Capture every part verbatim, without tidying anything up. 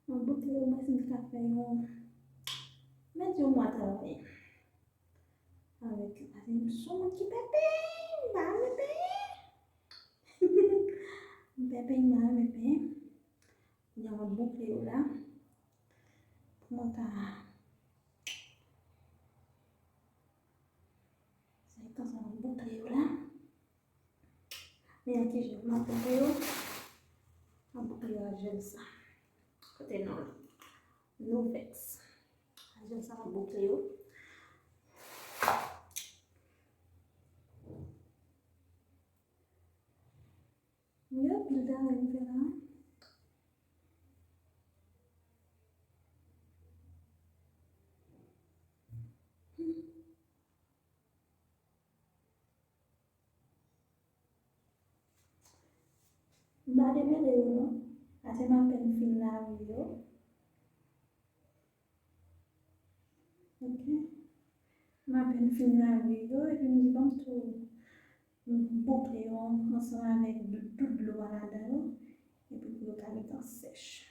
Mwen bouke yo, mwen si m te ka fè yon, mwen di yon mwa travay avèk yo. Paske m se yon moun ki pè penyen, m pa renmen penyen. M pè penyen, m pa renmen penyen. Kounye a mwen bouke yo la. Pou mwen ka, se konsa mwen bouke yo la. Men an ki jèl m ap bouke yo? M ap bouke yo ak jèl sa. Kote non l? Novex. Ak jèl sa m ap bouke yo. Yo, pil travay m fè la. M pa demele yo non. Paske m apèn fin lave yo. Ok. M apèn fin lave yo, epi m di, bon, m tou, m bouke yo ansanm avèk dlo, tout dlo a ladan yo, epi pou yo ka gentan sèch.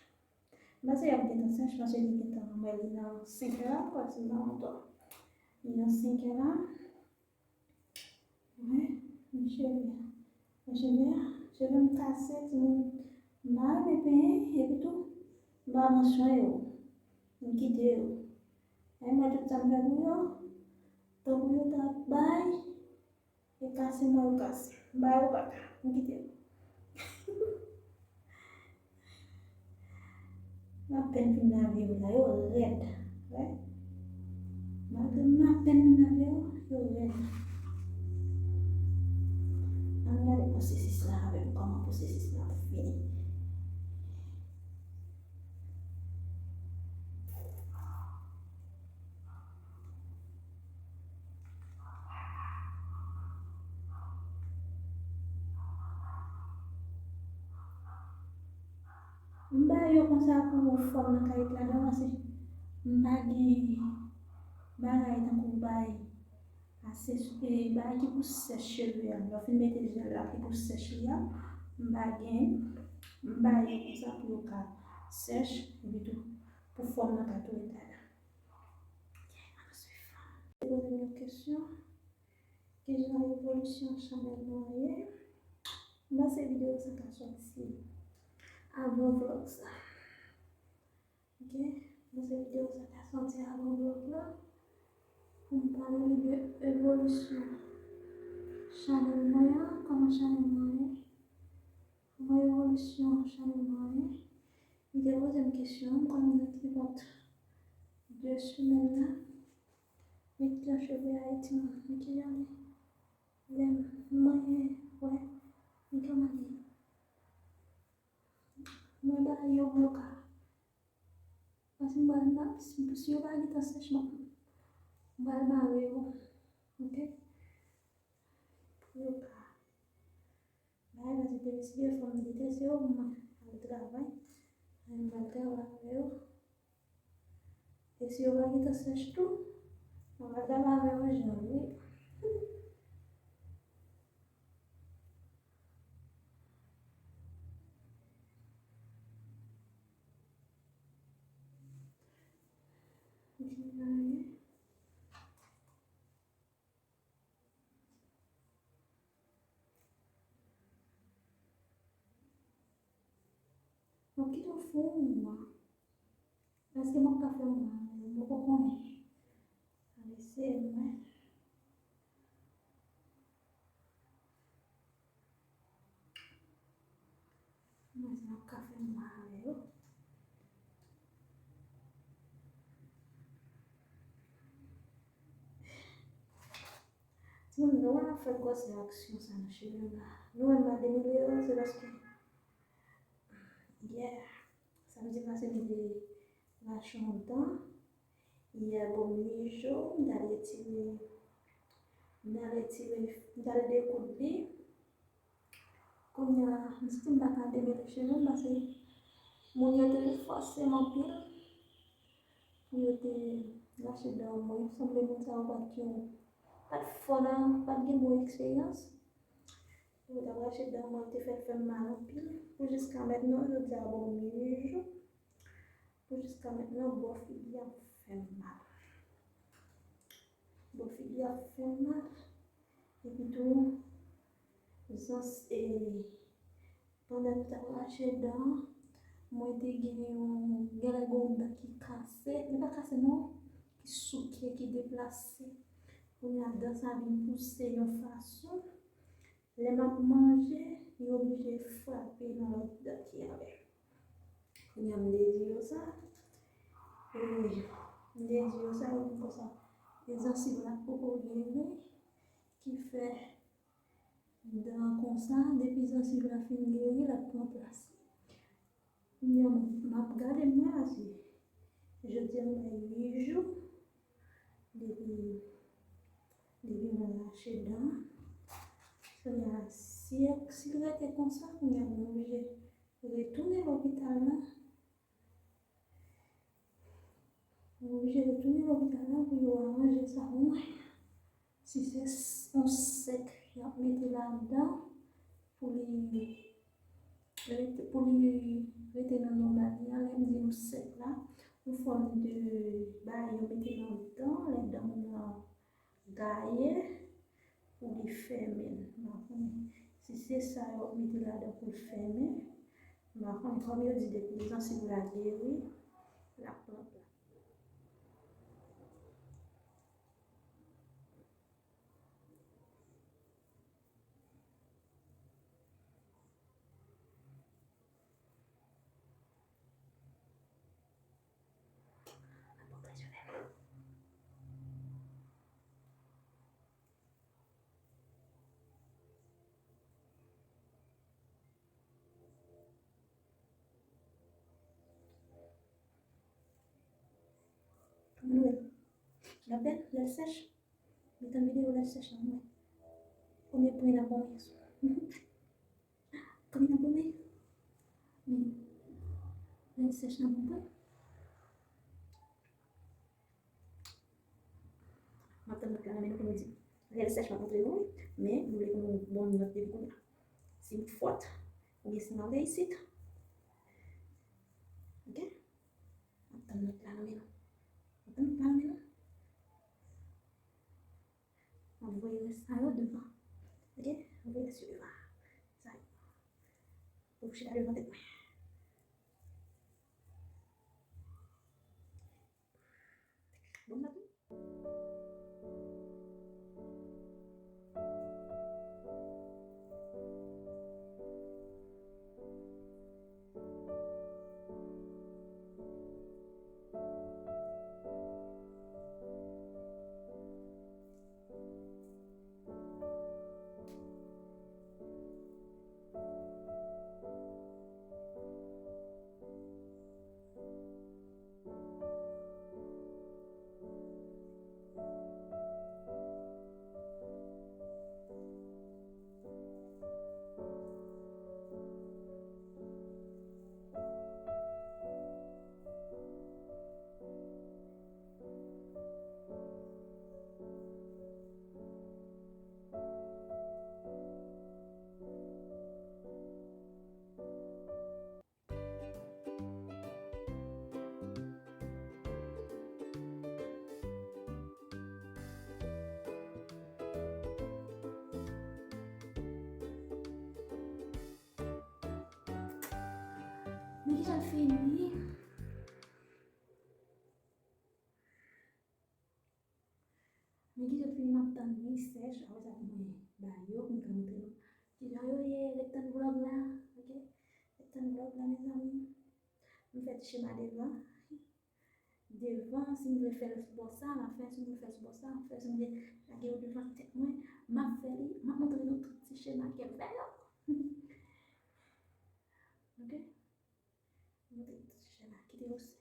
M panse y ap gentan sèch, paske li gentan, mwen li nan senk è la, m kwè, si m pa twonpe. Li nan senk è la. Wi, men cheve a. Men cheve a, cheve m kase, timoun. M pa renmen penyen, epi tou, m pa pran swen yo. M kite yo. E mwen, tout sa m fè pou yo, tankou yo ta bay, e kase mwen yo kase. M ba yo baka, m kite yo. M apèn fin lave yo la, yo rèd. Wè? Malgre m apèn fin lave yo, yo rèd. Ann gade pwosesis la avè m, kòman pwosesis la ap fini. M ba yo konsa pou fòm nan ka ret ladan, paske m pa gen bagay tankou bay ase, e, bagay ki pou sèch cheve a. Lè w fin mete jèl la ki pou sèch li a, m pa gen, m ba yo konsa pou yo ka sèch, epi tou pou fòm nan ka tou ret ladan. Ok, ann swiv. Poze m yon kesyon. Kijan evolisyon chanèl mwen ye? M panse videyo sa ka sòti avan vlòg sa. Ok? M panse videyo sa ka sòti avan vlòg la. Pou m pale de evolisyon chanèl mwen an, kòman chanèl mwen ye. Mwen evolisyon chanèl mwen ye. Li te poze m kesyon, m konn nan nenpòt de semèn la. Men kijan cheve a ye, timoun? Men kijan li? Lè mwen wè, men kòman li ye? Mwen ba yo bloka. Paske m pral ba, si, si yo pa gentan sèch, bon, m pral bare yo. Ok? Pou yo ka bay, paske te deside fò m deteste yo pou mwen al travay. Mwen pral travay avè yo. E si yo pa gentan sèch tou, mwen pral travay avè yo jan yo ye. Mwen kite w fè yon mwa. Èske mwen ka fè yon mwa? Mwen poko konnen. Ann eseye m wè. Mwen se ap ka fè mwa avè yo. Timoun, nou wè m ap fè gwòs reaksyon sa nan cheve m la. Nou wè m pa demele yo, se paske, yeah, samdi pase m te rache yon dan. Yè bò m ri cho, m t al retire, m t al retire, m t al dekoud li. Kounye a, m santi m pa ka demele cheve m, paske moun yo te fòse m anpil pou yo te rache dan mwen. Sanble moun sa yo pa t yon, pa t fò nan, pa t gen bon eksperyans. Yo t ap rache dan mwen, te fè l fè m mal anpil. Pou jiska mentnan, jodi a bon, m ri jou. Pou jiska mentnan, bò figi a fè m mal. Bò figi a fè m mal. Epi tou, zans, e, pandan m t ap rache dan, mwen te gen yon, genlè gen yon dan ki kase, li pa kase non, ki souke, ki deplase. Kounye a dan sa vin pouse yon fason. Lè m ap manje, li oblije frape nan lòt dan ki anlè. Kounye a m te di yo sa. E, m te di yo sa, yo di konsa. E zansiv la poko geri, ki fè dan konsa, depi zansiv la fin geri, l ap pran plas. Kounye a m ap gade m wè si jodi a m bay uit jou depi, depi mwen rache dan. Kounye a, si, si l rete konsa, kounye a mwen oblije retounen lopital la. Mwen oblije retounen lopital la pou yo aranje sa pou mwen. Si se s-, yon sèk y ap mete ladan pou li rete, pou li rete nan nòmal li an, lè m di yon sèk la, yon fòm de bagay yo mete nan dan, lè dan moun nan gaye pou li fèmen. M pa konnen si se sa yo mete ladan pou l fèmen. M pa konnen, kòm yo di depi zansiv la geri, l ap pran plas. Kòman nou wè l? L ap bèl, lè l sèch. Li tann videyo lè l sèch la, mwen. Konbyen pwen l ap ban mwen? Konbyen l ap ban mwen? Men, lè l sèch la, bon pwen. M ap tann nòt la nan men nou pou nou di. Lè l sèch, m ap montre nou, wi. Men, nou vle pou nou ban m nòt depi kounye a. Si m fòt, oubyen si m ap reyisit. Oke? M ap tann nòt la nan men nou. M ap tann nòt la nan men nou. M ap voye rès sa yo devan. Oke? M ap voye rès yo devan. Sa yo. Pou chita devan tèt mwen. Bon maten. Men kijan l fini? Men kijan l fini, m ap tann li sèch, apre sa pou mwen ba yo, pou m ka montre nou kijan yo ye. Ret tann vlòg la, oke? Ret tann vlòg la, mezanmi. M fè ti chema devan. Devan, si m vle fè l sou bò sa, m ap fè, si m vle fè l sou bò sa, m ap fè, si m vle lage yo devan tèt mwen, m ap fè li, m ap montre nou tout ti chema ke m fè yo. Oke? M ap montre nou tout ti chema. Kite yo sèch.